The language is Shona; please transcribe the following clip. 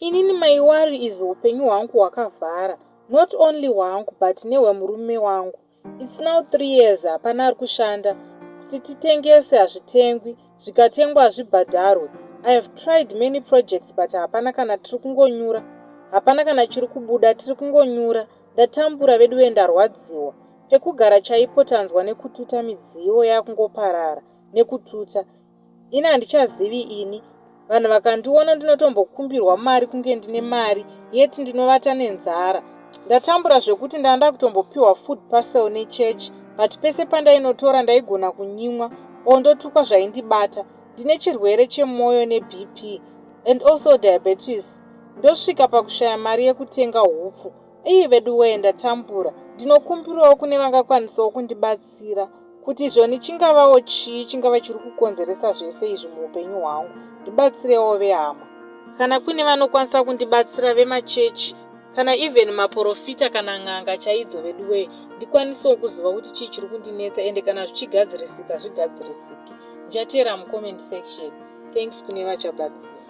Inini my worry is hupenyu hwangu hwakavhara not only hwangu but nehwemurume wangu. It's now 3 years hapana ari kushanda kuti titengese hazvitengwi zvikatengwa hazvibhadharwe. I have tried many projects but hapana kana tiri kungonyura hapana kana chiri kubuda tiri kungonyura ndatambura veduwe ndarwadziwa. Pekugara chaipo tanzwa nekututa midziyo yakungoparara nekututa. Ini handichazivi ini. Vanhu vakandiona ndinotombokumbirwa mari kunge ndine mari yet ndinovata nenzara. Ndatambura zvekuti ndanga ndakutombopiwa food parcel nechurch but pese pandainotora ndaigona kunyimwa or ndotukwa zvaindibata. Ndine chirwere chemwoyo neBP and also diabetes. Ndosvika pakushaya mari yekutenga hupfu. Ii veduwee ndatambura. Ndinokumbirawo kune vangakwanisawo kundibatsira kuti zvoni chingavawo chii chingava chiri kukonzeresa zvese izvi muupenyu hwangu. Ndibatsirewo vehama. Kana kuine vanokwanisa kundibatsira vemachechi kana even maporofita kana n'anga chaidzo veduwee ndikwanisewo kuziva kuti chii chiri kundinetsa ende kana zvichigadzirisika zvigadzirisike. Ndichateera mucomment section. Thanks kune vachabatsira.